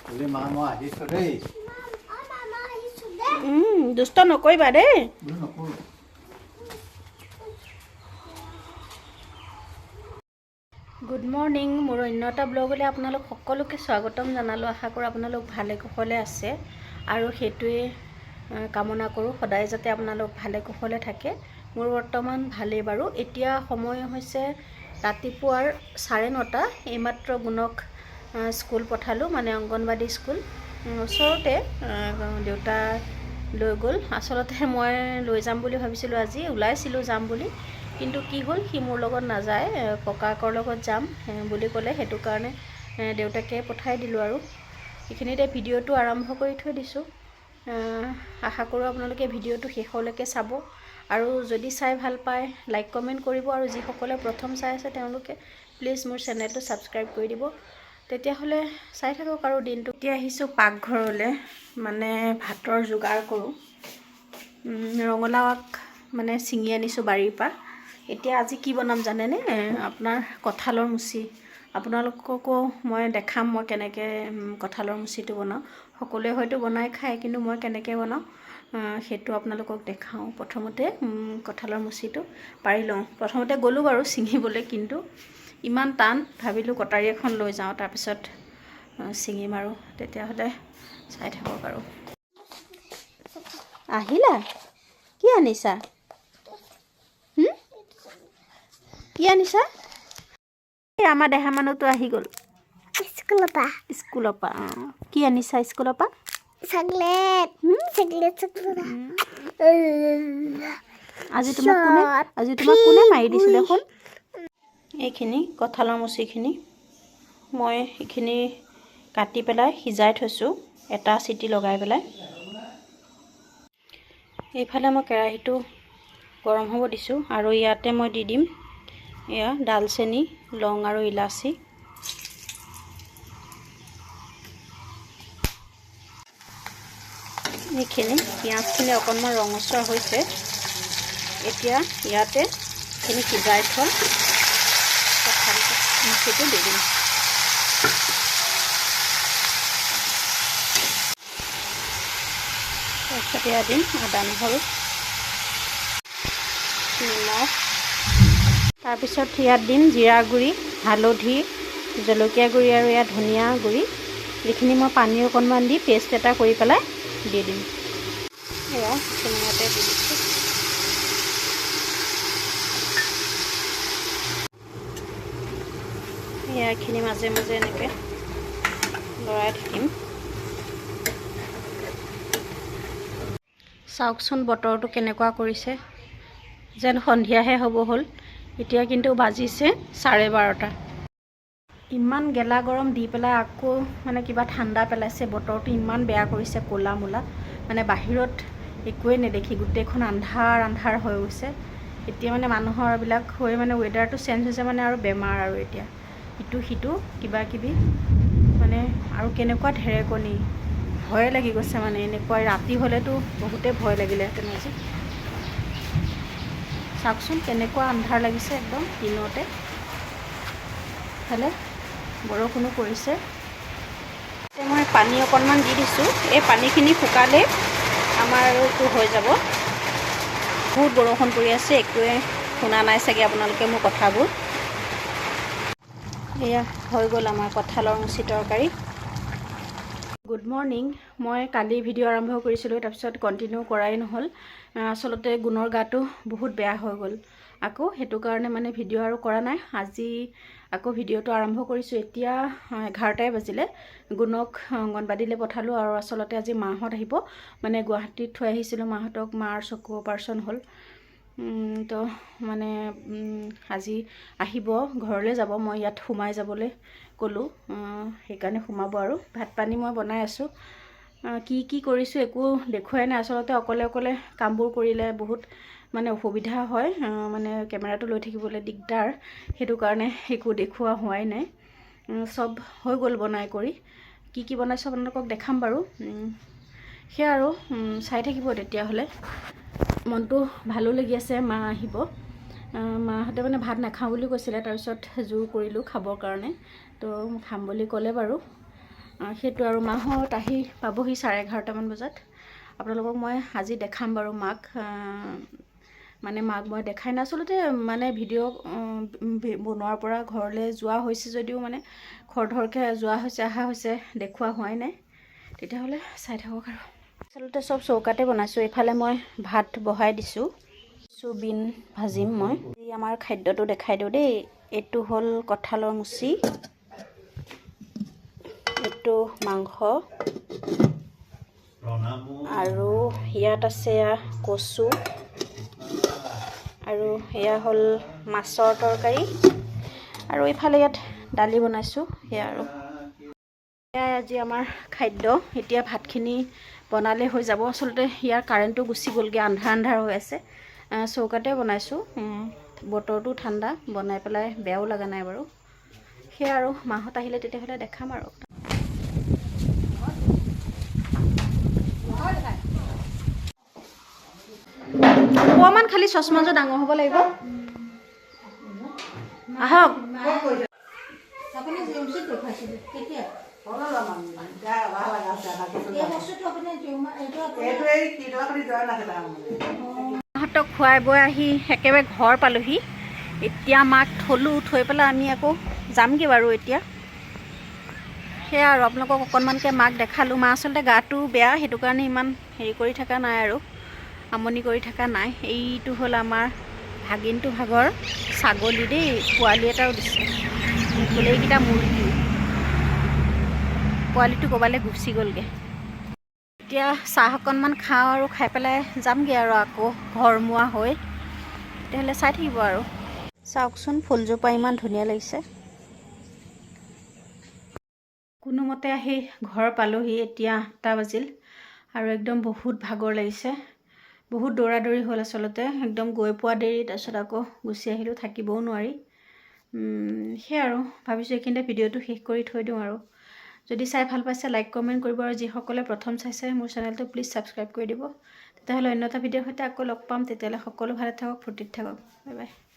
বুলি মা, মই আহিছোঁ দেই। দুষ্ট নকৰিবা দেই। বোলো নকৰোঁ। গুড মৰ্ণিং, মোৰ অন্য এটা ব্লগলৈ আপোনালোক সকলোকে স্বাগতম জনালোঁ। আশা কৰোঁ আপোনালোক ভালে কুশলে আছে আৰু সেইটোৱে কামনা কৰোঁ সদায় যাতে আপোনালোক ভালে কুশলে থাকে। মোৰ বৰ্তমান ভালেই বাৰু। এতিয়া সময় হৈছে ৰাতিপুৱাৰ 9:30। এইমাত্ৰ গুণক স্কুল পঠালোঁ, মানে অংগনবাদী স্কুল ওচৰতে, দেউতা লৈ গ'ল। আচলতে মই লৈ যাম বুলি ভাবিছিলোঁ, আজি ওলাইছিলোঁ যাম বুলি, কিন্তু কি হ'ল, সি মোৰ লগত নাযায়, ককাকৰ লগত যাম বুলি ক'লে। সেইটো কাৰণে দেউতাকে পঠাই দিলোঁ আৰু এইখিনিতে ভিডিঅ'টো আৰম্ভ কৰি থৈ দিছোঁ। আশা কৰোঁ আপোনালোকে ভিডিঅ'টো শেষলৈকে চাব আৰু যদি চাই ভাল পায় লাইক কমেণ্ট কৰিব আৰু যিসকলে প্ৰথম চাই আছে তেওঁলোকে প্লিজ মোৰ চেনেলটো ছাবস্ক্ৰাইব কৰি দিব। তেতিয়াহ'লে চাই থাকক আৰু দিনটো। এতিয়া আহিছোঁ পাকঘৰলৈ, মানে ভাতৰ যোগাৰ কৰোঁ। ৰঙালাও আগ মানে ছিঙি আনিছোঁ বাৰীৰ পৰা। এতিয়া আজি কি বনাম জানেনে? আপোনাৰ কঁঠালৰ মুচি। আপোনালোককো মই দেখাম মই কেনেকৈ কঁঠালৰ মুচিটো বনাওঁ। সকলোৱে হয়তো বনাই খায়, কিন্তু মই কেনেকৈ বনাওঁ সেইটো আপোনালোকক দেখাওঁ। প্ৰথমতে কঁঠালৰ মুচিটো পাৰি লওঁ। প্ৰথমতে গ'লোঁ বাৰু ছিঙিবলৈ, কিন্তু ইমান টান, ভাবিলোঁ কটাৰী এখন লৈ যাওঁ, তাৰপিছত ছিঙিম আৰু। তেতিয়াহ'লে চাই থাকক আৰু। আহিলা? কি আনিছা? হুম? কি আনিছা? এই আমাৰ দেহা মানুহটো আহি গ'ল। স্কুলৰ পৰা। স্কুলৰ পৰা, অঁ। কি আনিছা স্কুলৰ পৰা? Chocolate, chocolate, chocolate. আজি তোমাক কোনে মাৰি দিছিলে শুন? এইখিনি কঁঠালৰ মুচিখিনি মই এইখিনি কাটি পেলাই সিজাই থৈছোঁ, এটা চিটি লগাই পেলাই। এইফালে মই কেৰাহীটো গৰম হ'ব দিছোঁ আৰু ইয়াতে মই দি দিম এয়া ডালচেনি, লং আৰু ইলাচি। এইখিনি পিঁয়াজখিনি অকণমান ৰঙচুৱা হৈছে। এতিয়া ইয়াতে এইখিনি সিজাই থোৱা কঁঠাল মুচিটো দি দিম। তাৰপিছত এয়া দিম আদা, নহৰু, নিমখ। তাৰপিছত ইয়াত দিম জিৰা গুড়ি, হালধি, জলকীয়া গুড়ি আৰু ইয়াত ধনিয়া গুড়ি। এইখিনি মই পানী অকণমান দি পেষ্ট এটা কৰি পেলাই দি দিম। এয়া এইখিনি ইয়াতে দি দিছোঁ। এয়া এইখিনি মাজে মাজে এনেকৈ লৰাই থাকিম। চাওকচোন বতৰটো কেনেকুৱা কৰিছে, যেন সন্ধিয়াহে হ'ব হ'ল। এতিয়া কিন্তু বাজিছে 12:30। ইমান গেলা গৰম দি পেলাই আকৌ মানে কিবা ঠাণ্ডা পেলাইছে। বতৰটো ইমান বেয়া কৰিছে, ক'লা মূলা, মানে বাহিৰত একোৱেই নেদেখি, গোটেইখন আন্ধাৰ আন্ধাৰ হৈ গৈছে। এতিয়া মানে মানুহৰ এইবিলাক হৈ মানে ৱেডাৰটো চেঞ্জ হৈছে, মানে আৰু বেমাৰ আৰু এতিয়া ইটো সিটো কিবা কিবি মানে আৰু কেনেকুৱা ঢেৰেকণি, ভয়ে লাগি গৈছে মানে। এনেকুৱা ৰাতি হ'লেতো বহুতেই ভয় লাগিলেহেঁতেন আজি। চাওকচোন কেনেকুৱা আন্ধাৰ লাগিছে একদম দিনতে। ইফালে বৰষুণো পৰিছে। এতিয়া মই পানী অকণমান দি দিছোঁ। এই পানীখিনি শুকালেই আমাৰ আৰু এইটো হৈ যাব। বহুত বৰষুণ পৰি আছে, একোৱে শুনা নাই চাগে আপোনালোকে মোৰ কথাবোৰ। এয়া হৈ গ'ল আমাৰ কঁঠালৰ মুচি তৰকাৰী। Good morning. মই কালি ভিডিঅ' আৰম্ভ কৰিছিলোঁ, তাৰপিছত কণ্টিনিউ কৰাই নহ'ল। আচলতে গুণৰ গাটো বহুত বেয়া হৈ গ'ল আকৌ, সেইটো কাৰণে মানে ভিডিঅ' আৰু কৰা নাই। আজি আকৌ ভিডিঅ'টো আৰম্ভ কৰিছোঁ। এতিয়া 11টাই বাজিলে। গুণক অংগনবাদীলৈ পঠালোঁ আৰু আচলতে আজি মাহঁত আহিব, মানে গুৱাহাটীত থৈ আহিছিলোঁ মাহঁতক। মাৰ চকু অপাৰেশ্যন হ'ল। তো মানে আজি আহিব, ঘৰলৈ যাব। মই ইয়াত সোমাই যাবলৈ ক'লোঁ, সেইকাৰণে সোমাব। আৰু ভাত পানী মই বনাই আছোঁ। কি কি কৰিছোঁ একো দেখুৱাই নাই। আচলতে অকলে অকলে কামবোৰ কৰিলে বহুত মানে অসুবিধা হয়, মানে কেমেৰাটো লৈ থাকিবলৈ দিগদাৰ, সেইটো কাৰণে একো দেখুওৱা হোৱাই নাই। চব হৈ গ'ল বনাই কৰি। কি কি বনাইছোঁ আপোনালোকক দেখাম বাৰু। সেয়া আৰু চাই থাকিব তেতিয়াহ'লে। মনটো ভালো লাগি আছে, মা আহিব। মাহঁতে মানে ভাত নাখাওঁ বুলি কৈছিলে, তাৰপিছত জোৰ কৰিলোঁ খাবৰ কাৰণে, তো খাম বুলি ক'লে বাৰু। সেইটো আৰু মাহঁত আহি পাবহি 11:30মান বজাত। আপোনালোকক মই আজি দেখাম বাৰু মাক। মানে মাক মই দেখাই নাই আচলতে, মানে ভিডিঅ' বনোৱাৰ পৰা ঘৰলৈ যোৱা হৈছে যদিও মানে খৰধৰকৈ যোৱা হৈছে, অহা হৈছে, দেখুওৱা হোৱাই নাই। তেতিয়াহ'লে চাই থাকক। আৰু আচলতে চব চৌকাতে বনাইছোঁ। এইফালে মই ভাত বহাই দিছোঁ, চুবিন ভাজিম মই। আজি আমাৰ খাদ্যটো দেখাই দিওঁ দেই। এইটো হ'ল কঁঠালৰ মুচি, এইটো মাংস আৰু ইয়াত আছে এয়া কচু আৰু এয়া হ'ল মাছৰ তৰকাৰী আৰু এইফালে ইয়াত দালি বনাইছোঁ। সেয়া আৰু এয়াই আজি আমাৰ খাদ্য। এতিয়া ভাতখিনি বনালে হৈ যাব। আচলতে ইয়াৰ কাৰেণ্টটো গুচি গ'লগৈ, আন্ধাৰ আন্ধাৰ হৈ আছে। চৌকাতে বনাইছোঁ, বতৰটো ঠাণ্ডা, বনাই পেলাই বেয়াও লগা নাই বাৰু। সেয়া আৰু মাহঁত আহিলে তেতিয়াহ'লে দেখাম আৰু। অকণমান খালি চশমাযোৰ ডাঙৰ হ'ব লাগিব। আহক। আপুনি জিএমচিত দেখুৱাইছিলে কেতিয়া এই বস্তুটো? আপুনি এইটো মাহঁতক খুৱাই বৈ আহি একেবাৰে ঘৰ পালোহি। এতিয়া মাক থলোঁ, থৈ পেলাই আমি আকৌ যামগৈ বাৰু এতিয়া। সেয়া আৰু আপোনালোকক অকণমানকৈ মাক দেখালোঁ। মা আচলতে গাটো বেয়া, সেইটো কাৰণে ইমান হেৰি কৰি থকা নাই আৰু আমনি কৰি থকা নাই। এইটো হ'ল আমাৰ ভাগিনটো ভাগৰ ছাগলী দেই, পোৱালি এটাও দিছে বোলে। এইকেইটা মুৰ্গী, পোৱালিটো ক'ৰবালৈ গুচি গ'লগৈ। এতিয়া চাহ অকণমান খাওঁ আৰু খাই পেলাই যামগৈ আৰু আকৌ ঘৰমুৱা হৈ। তেতিয়াহ'লে চাই থাকিব। আৰু চাওকচোন, ফুলজোপা ইমান ধুনীয়া লাগিছে। কোনোমতে আহি ঘৰ পালোহি। এতিয়া 8টা বাজিল আৰু একদম বহুত ভাগৰ লাগিছে। বহুত দৌৰা দৌৰি হ'ল আচলতে, একদম গৈ পোৱা দেৰি, তাৰপিছত আকৌ গুচি আহিলোঁ, থাকিবও নোৱাৰি। সেয়া আৰু ভাবিছোঁ এইখিনিতে ভিডিঅ'টো শেষ কৰি থৈ দিওঁ। আৰু যদি চাই ভাল পাইছে, লাইক কমেণ্ট কৰিব আৰু যিসকলে প্ৰথম চাইছে মোৰ চেনেলটো, প্লিজ ছাবস্ক্ৰাইব কৰি দিব। তেতিয়াহ'লে অন্য এটা ভিডিঅ'ৰ সৈতে আকৌ লগ পাম। তেতিয়াহ'লে সকলো ভালে থাকক, ফূৰ্তিত থাকক। Bye bye.